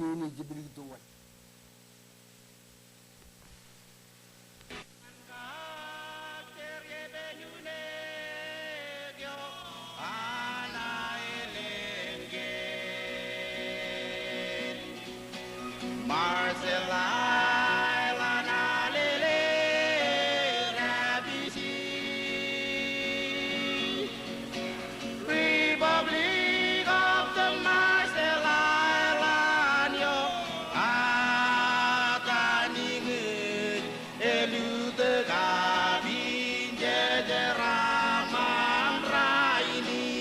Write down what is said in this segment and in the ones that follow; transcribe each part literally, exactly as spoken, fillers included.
Ej jepdik to wōt. Marshall Islands, alele, rabisi. Republic of the Marshall Islands, eo, a, ta niñe, elutōk kab injeje raṃṃan rainin.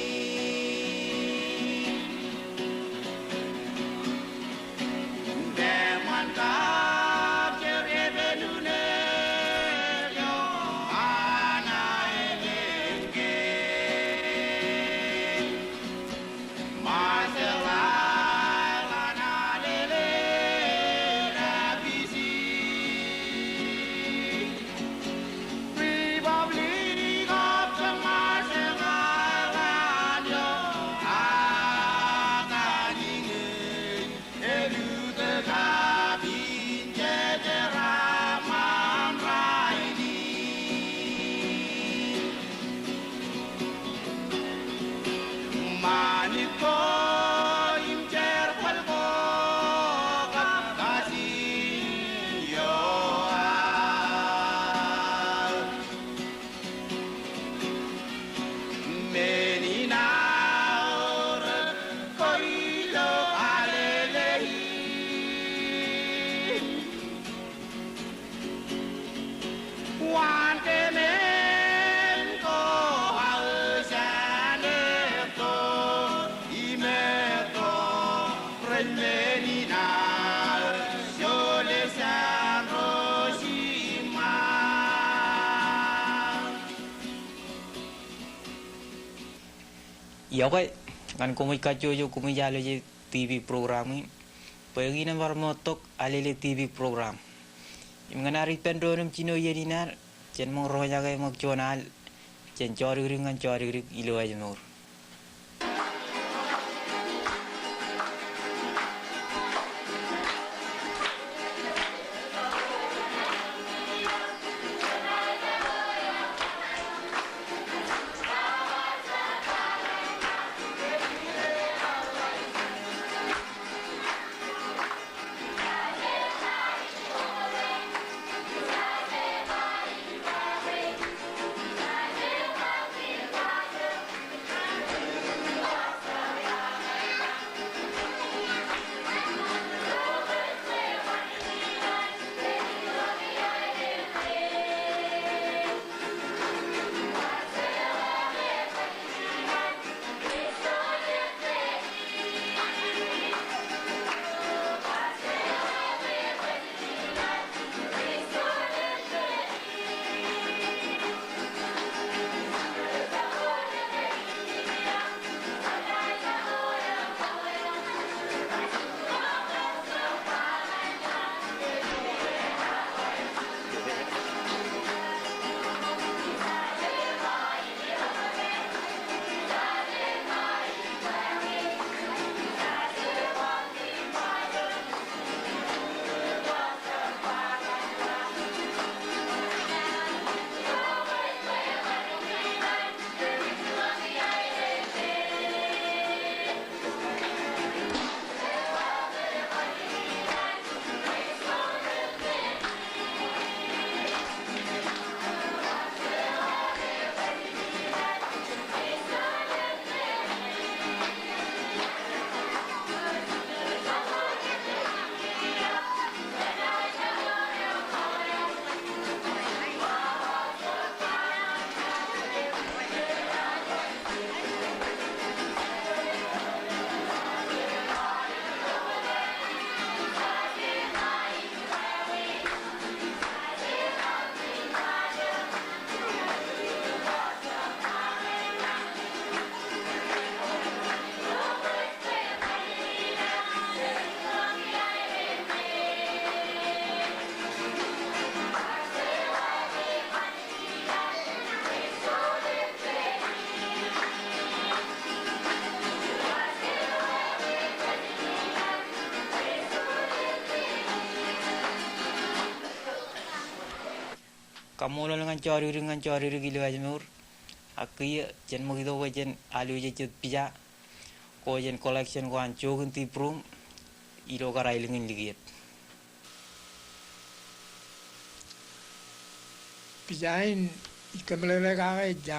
Deṃṃan kab jerbal unin eo an aelōñ kein. Marshall Islands, alele, rabisi. Republic of the Marshall Islands, eo, a, ta niñe, elutōk kab injeje raṃṃan rainin. Ṃanit ko im jerbal ko kab kajiṃ eo aō. Men in aorōk ko ilo alele in. Waan kōmān ko aō jān etto im etto rej men in aō jole jān ro jiṃṃaak. Iọkwe, ñan koṃij kajjojo koṃij aloje TV program in. Bwe eñin ebar ṃoottok alele TV program. Im ñan ad ippān doon im jino iien in ad, jen ṃōk roñjake ṃōk juon al, jen jodikdik ñan jodikdik ilo ājmour. Kaṃṃoolol ñan jodikdik, ñan jodikdik ilo ājmour. Ak kiiō, jen ṃōk itok bwe jen alwōj jet pija ko jān collection ko an Jokin Dibrum ilo kar aelōñ in Likiet. Pija in ij kōmeḷeḷe kake ejja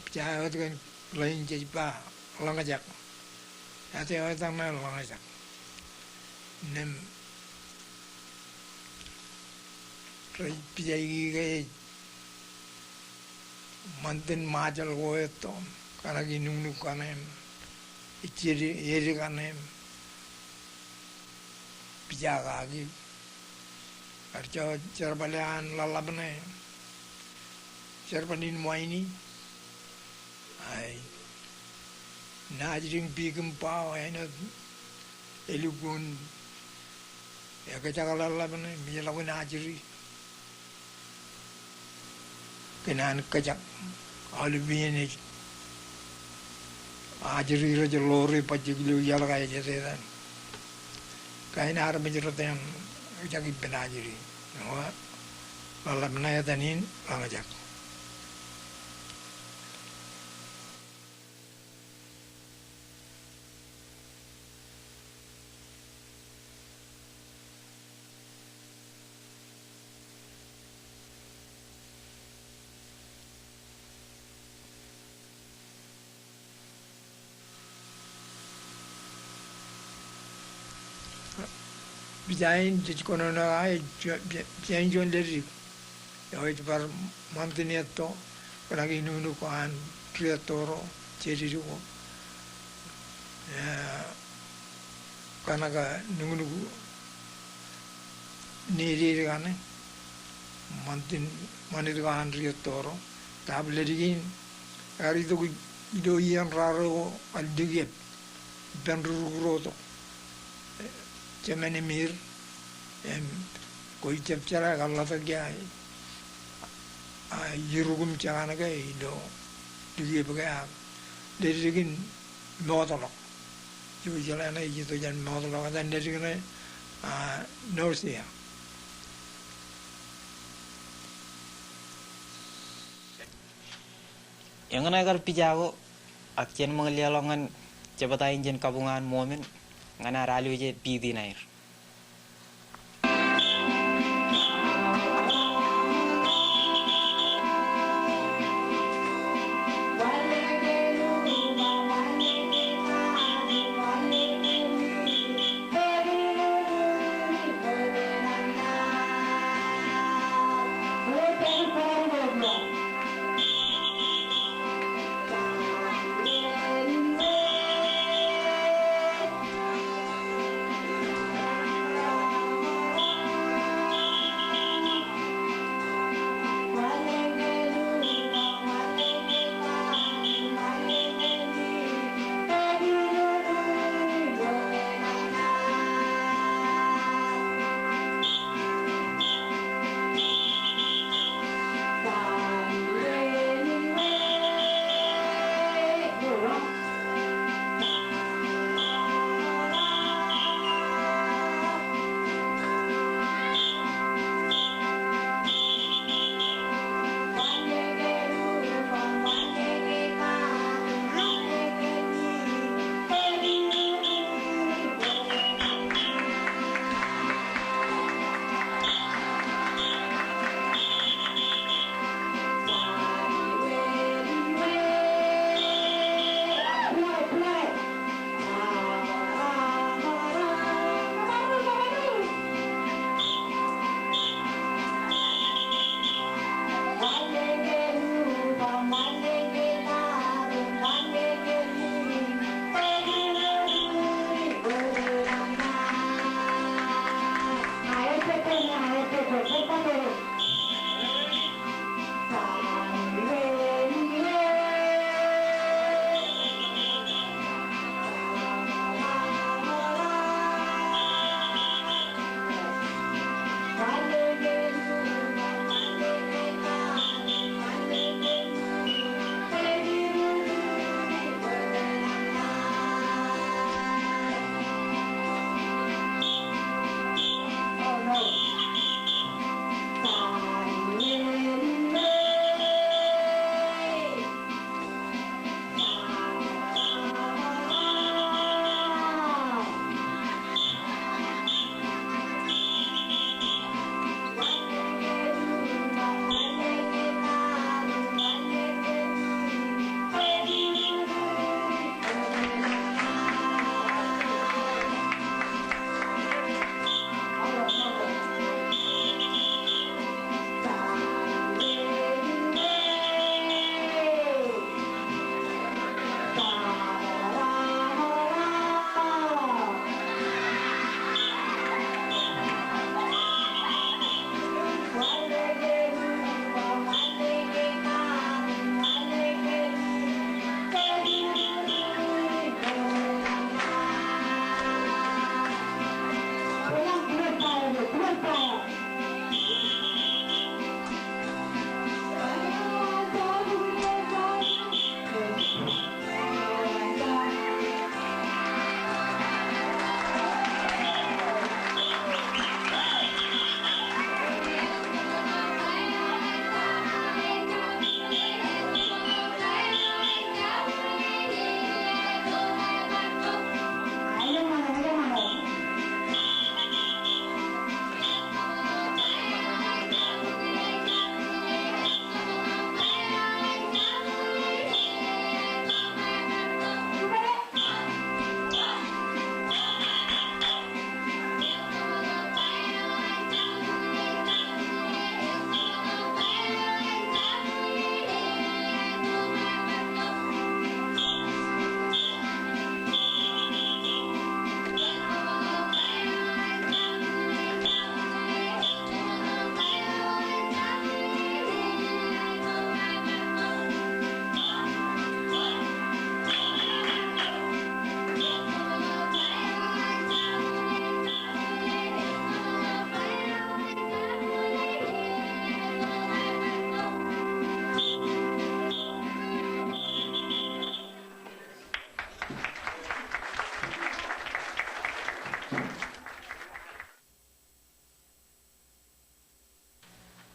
pija eo wōt kōn ḷein jej ba ḷōñjak. Āt eo etan ṇe ḷōñjak. Innām rej pijaiki ke ṃantin Ṃajeḷ ko etto, kōṇaki nuknuk kaṇe im, ej ej kaṇe im, pija kaki. Kar jab jerbal eo an ḷōḷḷap ṇe, jerbal in ṃaini, Ai, naaj dik piik im bao āinwōt elukkuun ekōjak ḷōḷḷap ṇe im ejjeḷọk in ajri. Kōn an kōjak aolep iien ej ajri rej ḷoore bajjek ilo iaḷ ko ej etetan. Kain armej rot eṇ ekōjak ippān ajri. Eo, ḷōḷḷap ṇe etan in ḷōñjak. Pija in jej kōnono kake, pija in juon ledik. Eo ej bar ṃantin etto, kōṇaki nuknuk ko an ri etto ro, jedid ko. Eh, kōṇak nuknuk nededik kaṇe, ṃantin, ṃanit ko an ri etto ro. Tap ledik in, ekar itok ilo iien raar ko kar likiep ippān ri rūkūr ro tok. Jemān Emir, im, kwōj jab jeḷā kar ḷotak ia, a, irukum jekane ke ilo likiep ke ak ledik in mootḷọk. Eo ij jeḷā ṇe ej itok jān mootḷọk, etan ledik ṇe, a, Nausea. Eñṇe kar pija ko, ak jen ṃōk leḷọk ñan jebta in jān kabuñ an ṃomen, ñan ad alwōje piit in aer.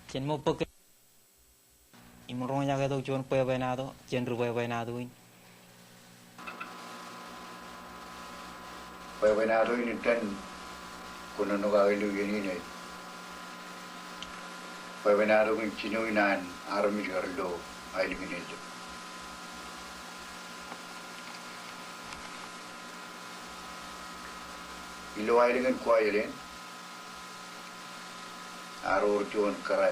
Jen ṃōk bōk im roñjake tok juon bwebwenato jān ri bwebwenato in. Bwebwenato in itōn kōnono kake ilo iien in ej bwebwenato kōn jinoin an armej kar ilo aelōñ in Ellik. Ilo aelōñ in Kuwaileen ear wōr juon kōrā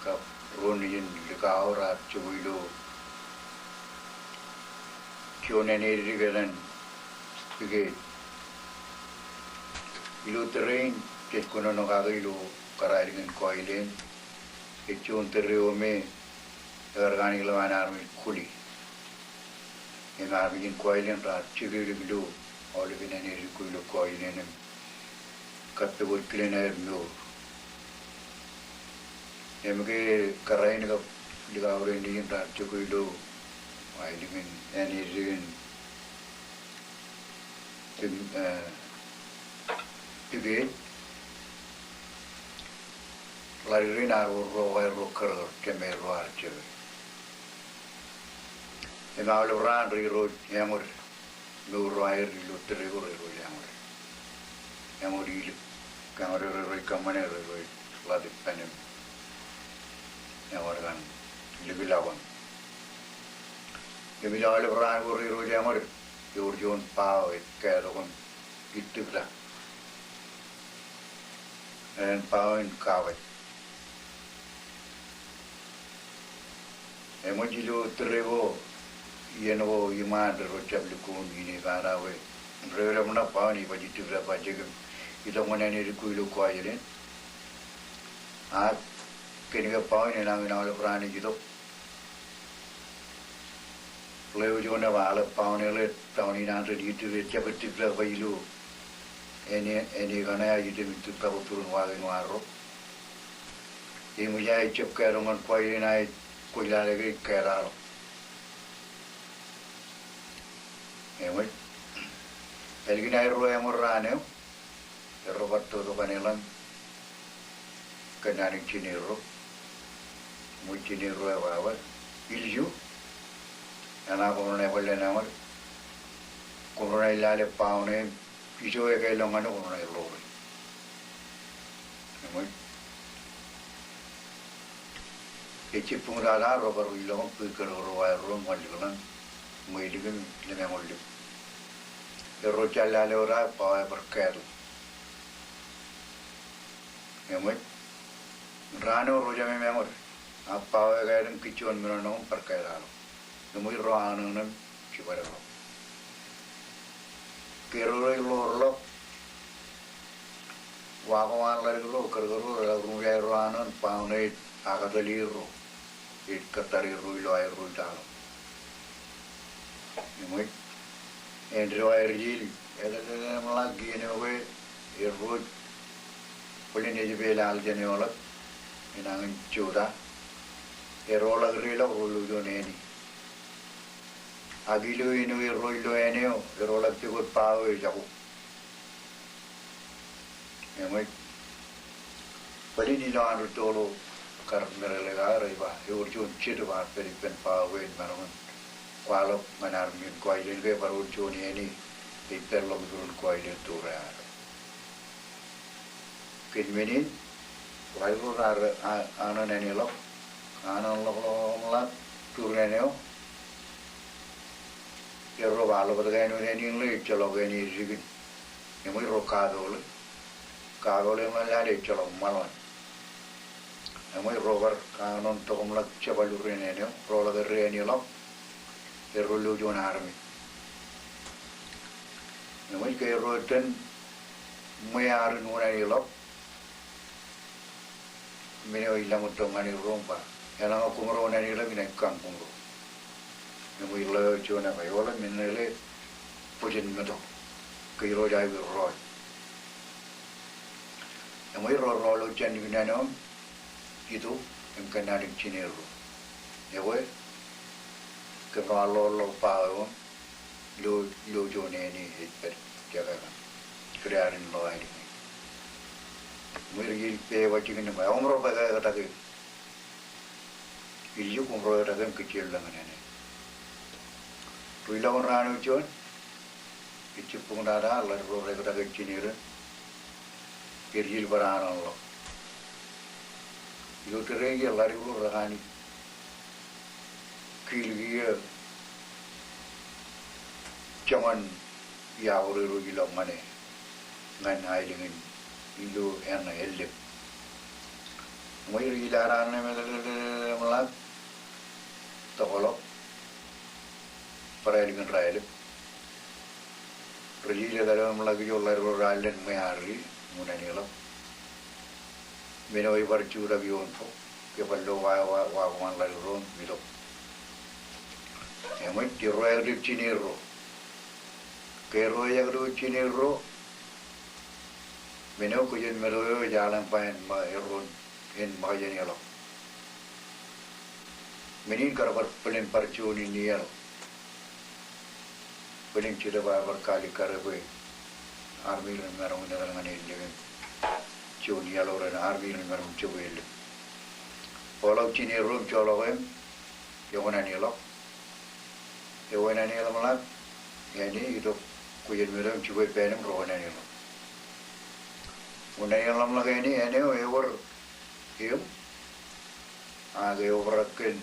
kab ruo nejin likao raar jokwe ilo juon ānedik etan Pigeet. Ilo tōre in jej kōnono kake ilo kōrā ālikin Kuwaileen, ej juon tōre eo me ekar kanooj ḷọk an armej kuli. Im armej in Kuwaileen raar jekdikdik ilo aolepen ānedik ko ilo Kuwaileen im kōttōpar kilen aer mour. Im ke kōrā in kab likao rein nejin raar jokwe ilo aelōñ in ānedik in Pigeet. Ḷaddik rein ear wōr ro ko aerro kōrkōr, jemāerro ear jekdikdik. Im aolep raan rej ro eñood, mour ro aer ilo tōre ko rej ro eñood. Eñood ilōñ, eñood rej ro kōṃṃane, rej ro ḷaddik pen im eñood kaṇ likilọkun. Im ilo aolep raan ko rej ro eñood, ewōr juon bao ej kātok im itōpta. Etan bao in Kawaj. Eṃōj ilo tōre ko, iien ko iṃaan rej ro jab lukkuun ine kaṇ awe. Rej ro eṃōj ṇa bao in ej baj itōpta bajjek im itok ñan ānedik ko ilo Kuwaileen. Ak kōnke bao in enañin aolep raan ej itok. Ḷeo juon eo ba aḷap bao in eḷap, bao in an rej itōpta, jab itōpta bwe ilo āne, āne kaṇe ej itōn itōpta ko turin waḷọk in waḷọk. Eṃōj aō jab kātok ñan Kuwaileen, aō kwōj lale ke ej kātḷọk. Eṃōj. Ālikin aerro eñood raan eo, erro bar to tok kaṇe ḷọk kōnnaan in jineerro. Im jineerro eo ej ba, ilju, eṇ aō koṃro ṇa bōlen eñood, koṃro ṇa lale bao ṇe im ijo ekāāl ḷọk ñan eok, koṃro ṇa ḷoore. Eṃōj. Ej jibboñ tata erro bar ilọk im bōk kōrkōr ro aerro im ḷaddik ḷọk, ṃweilik im lōmeñoul ḷọk. Erro jar lale wōt aō bao eo bar kātok. Eṃōj. Raan eo ro jemem eñood, a bao eo ekāāl im kōj juon men eo ṇe im bar kātḷọk. Eṃōj, ro aōṇōṇō im jibadekḷọk. Ke ro rej ḷoor ḷọk, wa ko an ḷaddik ro, kōrkōr ro, rej ḷak ruṃwij aerro aōṇōṇō, bao ṇe ej akatōl erro, ej kōttar erro ilo aerro itaḷọk. Eṃōj, āindein aer jeḷā, etal etal im ḷak iien eo ke erro ej Bōlen Ejebel ear jān eoḷap, enañin Juda. Erro ḷak deḷọk ro lo juon āne. Ak ilo āne eo erro ilo āne eo, erro ḷak pukot bao eo ejako. Eṃōj, bōlen ilo an rūtto ḷọk kar meḷeḷe kake rej ba, ewōr juon jet eo ear pād ippān bao eo en maroñ in kwaḷọk ñan armej in kwaḷọk ke bar wōr juon āne ej pād ḷọk iturin kwaḷọk tōre ad. Kōn men in, ḷak ro raar, a, anōn āne ḷọk, anōn ḷọk ḷọk ḷọk ḷọk, tūrin āne eo. Erro ba ḷaptōk āinwōt āne in ḷe ejjeḷọk āne eo jikin. Eṃōj ro kajoḷe. Kajoḷe eṃōj lale ejjeḷọk ṃaḷoon. Eṃōj ro bar kanono tok im ḷak jepal urren āne eo, ro ḷak erre āne ḷọk, erro lo juon armej. Eṃōj ke erro itōn ṃwe ad in wōn āne ḷọk, men eo ej laṃōj tok ñan erro im ba, eḷaññe koṃro wōn āne ḷọk inaaj kaṃ koṃro. Eṃōj ḷeo juon eo ba, eoḷañ men ṇe ḷe bōjjān meto. Kōj ro ej aikuj rọọl. Eṃōj ro rọọl ilo jān ippān āne eo im itok im kōnnaan jinerro. Ekwe, kōn ro ar ḷoḷḷọk bao eo im lo, lo juon āne ej pād jekākañ. Kōrā ad in ḷọk aelōñ. Eṃōj ri ej pād waj jikin im ba, eṃōj ro bwe ke ektake. Ilju koṃro ektake im kōjjeḷọk ñan āne. Ri ḷọk raan eo juon, ejjab buñtata, ḷadik ro rektake jinerro. Erjel bar anōn ḷọk. Ilo tōre in ḷadik ro rekanooj kiliki e joñan iọkwe ro rej ilọk ñan e. Ñan aelōñ in ilo āne eo ellep. Eṃōj ri ḷak raan eo im ḷak tokḷọk bar aelōñ in raelep. Ri ḷak ilo etal eo im ḷak ijo ḷadik ro raar len ṃwe ad ri, wōn āne ḷọk. Men eo ebar jutak ioon bok, ke bar lo wa, wa, wa koṃ an ḷadik ro im itok. Eṃōj erro ektōb jinerro. Ke erro ektōb jinerro, men eo kōjān meto eo ej aḷañ ba en ṃōk erro en ṃōk jān eḷọk. Men in kar bar bōlen bar juon in iaḷ. Bōlen jet eo bar kalikkar bwe armej ren maroñ in etal ñan ellep im juon iaḷ eo ren armej ren maroñ in jab ellep. Bōkḷọk jinerro im joḷọk e im ewōr āne ḷọk. Ewōr āne ḷọk im ḷak āne itok kōjān meto im jibwe ippān im ro wōr āne ḷọk. Wōr āne ḷọk im ḷak āne, āne eo ewōr eṃ, ak eobrak kōn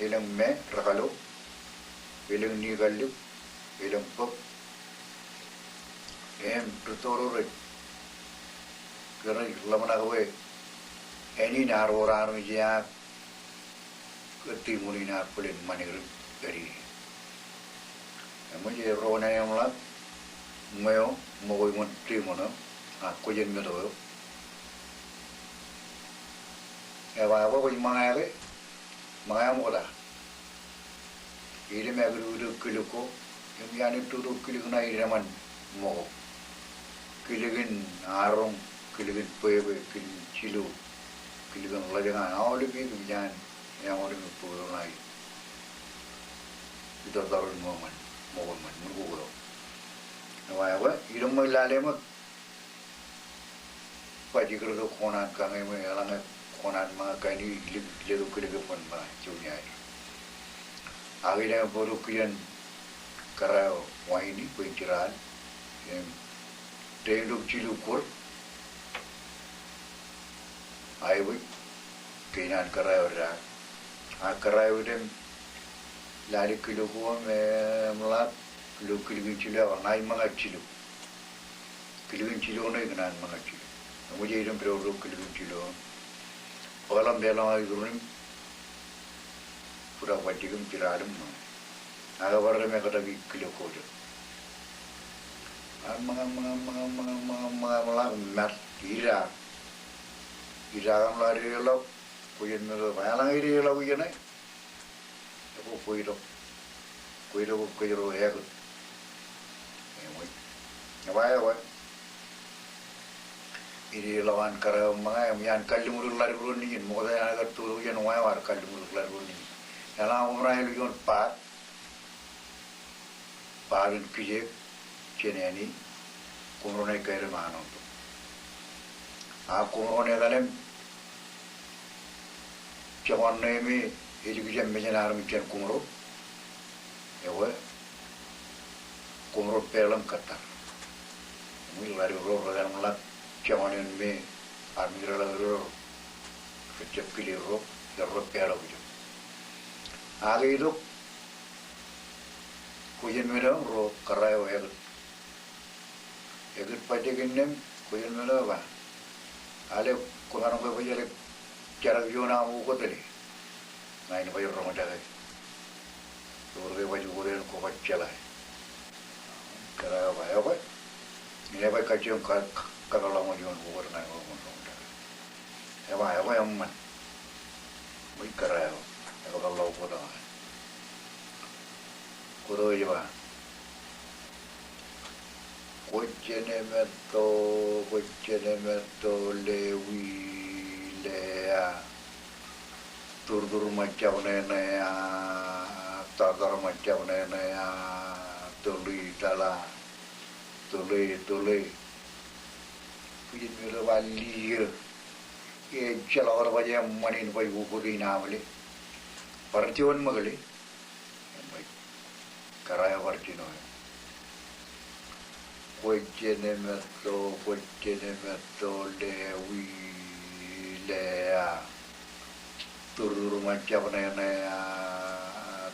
elōñ me rekalo, elōñ nikallib, elōñ bōk. Im rūtto ro rej, ke rej ḷōmṇak bwe āne in ear wōr armej e ak ke tiṃoṇ in ear bōlen ṃanit im pād ie. Eṃōj erro wōr āne im ḷak ṃweo, ṃōko iṃōn tiṃoṇ eo, ak kōjān meto eo. Eba, eba, kwōj ṃōñā ke, ṃōñā ṃokta. Ilo im ekdikdik kilik ko, im iaan itoktok kilik ṇa ij deṃaan ṃōko. Kilik in aroñ, kilik in bwebwe, kilik in jilu, kilik in ḷōḷña, aolep ipij an eañ wōt im bōktok ṇa ij tōrtōr in ṃōko ṃōn, ṃōko ṃōn, ṃōn kōkō. Eba, eba, ilo ṃōk lale ṃōk Baj ikōrtok kōṇaan kañe ṃōj, eḷaññe kōṇaan ṃōñā kain eo ij letok kilik eṃṃan ṃōñā juon iaer. Ak ij lale bōktok kijen kōrā eo wain in bwe en jeraḷ. Im dein tok jilu kor. Aebōj, kōṇaan kōrā eo daak. Ak kōrā eo iten lale kilik ko im, im ḷak, kilik, kilik in jilu eo, ṇa ij ṃōñā jilu. Kilik in jilu ṇe ikōṇaan ṃōñā jilu. Eṃōj ej item pād tok kilik in jilu eo. Bōkḷọk im peḷọñe iturin im bōktok bajjek im jeraḷ im ṃōñā. Ak ebar rej ektake kilik ko jet. Ak ṃōñā, ṃōñā, ṃōñā, ṃōñā, ṃōñā, ṃōñā, ṃōñā im ṃōñā im ṃōñā im ṃōñā im ḷak idaak. Idaak im ḷak deḷọk, kōjān meto eo ba, eḷaññe deḷọk ijeṇe. Ekwe, kwe itok. Kwe itok kōjro ekōt. Eṃōj. Eba, eba. Ej ilọk an kōrā eo ṃōñā im iaan kalliṃur ḷaddik ro nejin, ṃokta jān aō kar to ḷọk jān wāween ear kalliṃur ḷaddik ro nejin. Eḷaññe koṃ raan ilo juon baat, baat in kijeek jān āne, koṃro naaj kaedōm aō ṇoṇ tok. A koṃro naaj etal im jekwan ṇe me ej kija mejān armej jān koṃro, ekwe koṃro peḷ im kōttar. Im ḷaddik ro rej etal im ḷak jekwan eo me armej reḷak ro, rej jab kile ro, erro peḷọk ijo. Ak itok, kwōj āinwōt eo ro kōrā eo ekūt. Ekūt bajjek innām, kwōj āinwōt eo ba, ale, kwōmaroñ ke baj ālik jerak juon aṃ ukōt ale? Ña in baj roñjake. Ewōr ke baj ukōt eṇ kwō baj jeḷā e? Kōrā eo ba, ekwe, ñe baj kajjioñ ka-, ka-, kapeḷḷọk ṃōk juon ukōt ñan ko kwōn roñjake. Eba, eba eṃṃan. Ṃōj kōrā eo, ekpeḷḷọk bōtab eo. Koto ej ba, kwōj jenemetto, kwōj jenemetto, lewi, lea, turtur ṃōjjab ṇeṇea, tartar ṃōjjab ṇeṇea, tōḷe, tōḷa, tōḷe, tōḷe. Kwōj āinwōt eo ba liiō. Ejjeḷọk ḷọk baj eṃṃan in baj ukōt in amle. Bar juon ṃōk le. Eṃṃan. Kōrā eo bar jino eo. Kwōj jenemetto, kwōj jenemetto, lewi, lea, turtur ṃōjjab ṇeṇea,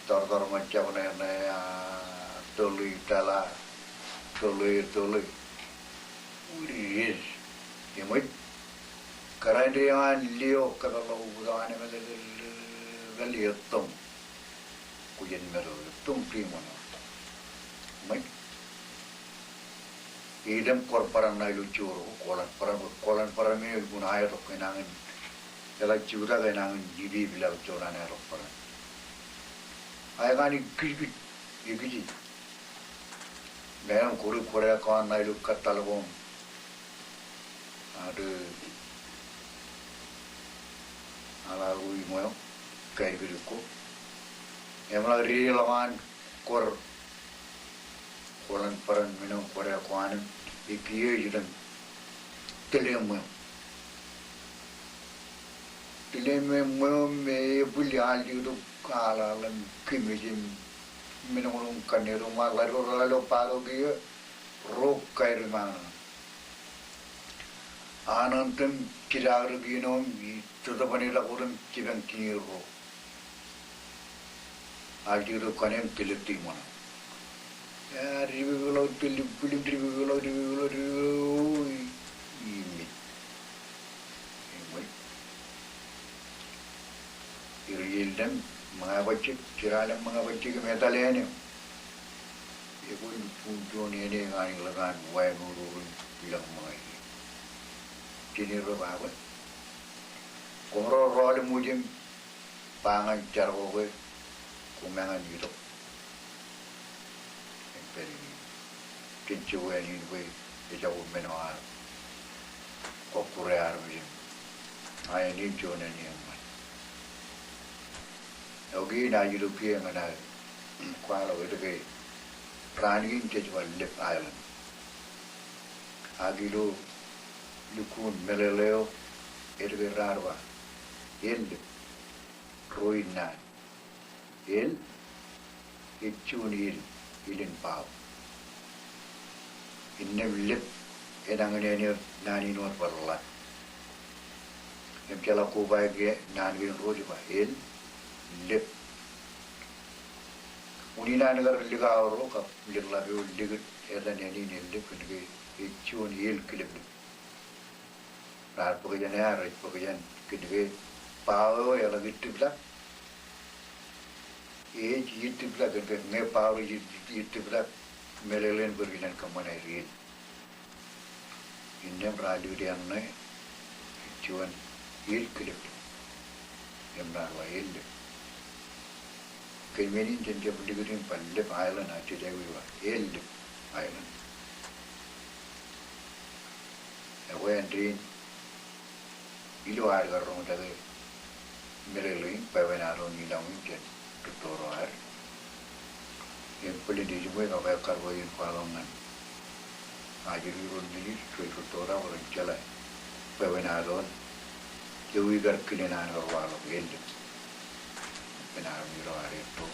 tartar ṃōjjab ṇeṇea, tōḷe, tōḷa, tōḷe, tōḷe. Ur ej, eṃōj. Kōrā in dein an lio, kōpeḷḷọk ukōt eo an emeḷeḷeḷeḷeḷ, ettoṃ. Kwōj jenemetto, ettoṃ tiṃoṇ. Eṃōj. Item kor bōran ṇa ilo joor ko, kōḷan bōran, kōḷan bōran men eo lukkuun aetok enañin, eḷak jutak enañin ipeipel ḷọk juon an aetok bōran. Aekan ikijkij, ikijkij. Meḷeḷe im kore, kore kōn ṇa ilo kōttal ko im ad, aḷa ko iṃweo, kaidikdik ko. Eṃōṇak dedeḷọk an kor, kōḷan bōran men eo kore kōn im, ekiiō ej itōn tile ṃweo. Tile ṃweo me ebwil aḷ jiktok aḷaḷ im kemej im menoñroñ kanneto ṃae ḷaddik ro reḷak ilo baat eo kiiō ro kaedōm aō ṇoṇ. Aō ṇoṇ im jidaakdik iien eo im itōtōpānḷọk wōt im jipañ jiñe ro. Aḷ jiktok kaṇe im tile tiṃoṇ. Ea, dipepeḷḷọk, tile bwilin, dipepeḷḷọk, dipepeḷḷọk, dipepeḷḷọk, ui, ui, ui. Eṃṃan. Ri-elōñ ṃōñā bajjek, jeraḷ im ṃōñā bajjek im etal āne eo. Ekwe lukkuun juon āne eo an ḷọk an wāween ro ro im ilọk ṃōñā eo. Jen ro ba bwe koṃro rọọl im wūj im ba ñan jar ko ke koṃ eñin itok im pād in. Jen jokwe āne in bwe ejako men eo ear kọkkure armej im. Ak āne in juon āne eṃṃan. Eo kein aō itok kiiō ñan aō kwaḷọk etke raan kein jej ba Lep Island. Ak ilo lukkuun meḷeḷe eo etke raar ba, el lep, ro in naan. El ej juon el, el in bao. Innām lep enañin āne eo naan in wōt bar ḷap. Im jeḷā koba ke naan kein ro ej ba el lep. Unin an kar likao ro kab likḷap eo likūt etan āne in el lep kōnke ej juon el kileplep. Raar bōk jān eo, rej bōk jān kōnke bao eo eḷak itipḷọk. Ej itipḷọk kōnke ñe bao eo ej itipḷọk, meḷeḷein bwe ren kōṃṃan aer el. Innām raar likūt eṇ ṇe, juon el kileplep. Im raar ba el lep. Kōn men in jen jab likūt im ba Lep Island, ak jej aikuj ba el lep island. Ekwe Ilo ad kar roñjake meḷeḷe in, bwebwenato in ilọk in jān rūtto ro ad. Im bōlen ej ṃool kab ekkar bwe en kwaḷọk ñan ajri ro nejid rej rūtto ro bwe ren jeḷā bwebwenato in. Ewi kar kile naan kar waḷọk ellōñ ippān armej ro ad etto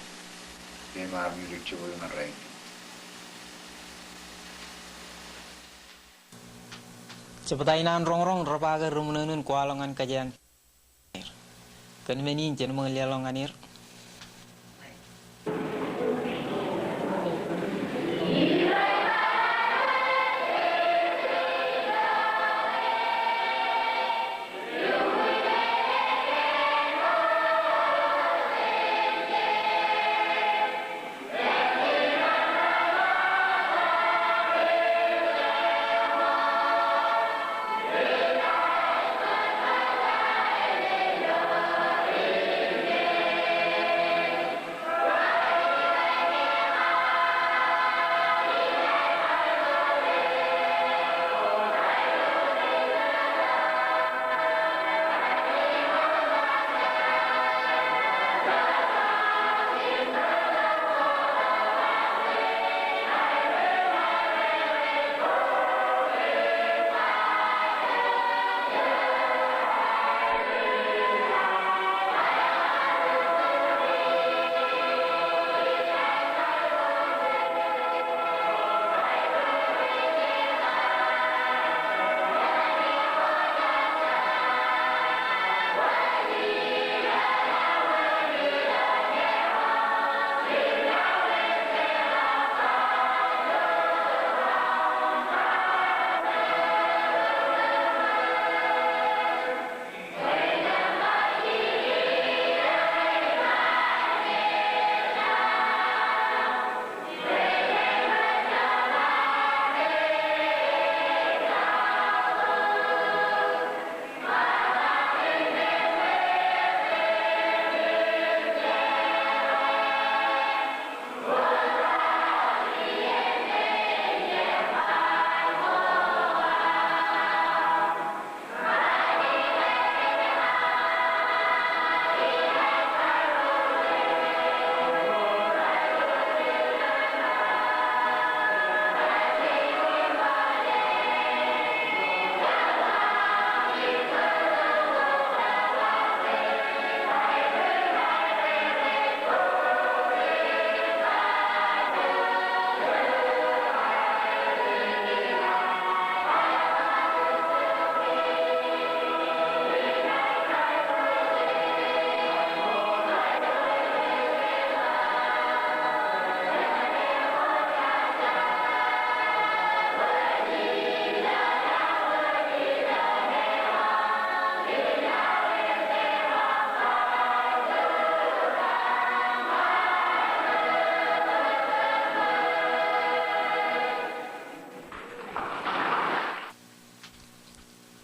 im armej ro rej jibwe ñan rainin. Jebta in an roñroñ, rej ba ke ri-ṃōṇōṇō in kwaḷọk ñan kōjeañ. Kōn men in jen ṃōk leḷọk ñan er.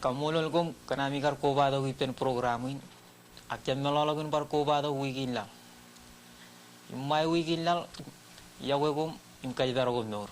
Kaṃṃoolol koṃ kōn ami kar kobatok ippān program in. Ak jab meḷọkḷọk in bar kobatok wiik in laḷ. Im ṃae wiik in laḷ, iọkwe koṃ im kōjparok koṃ mour.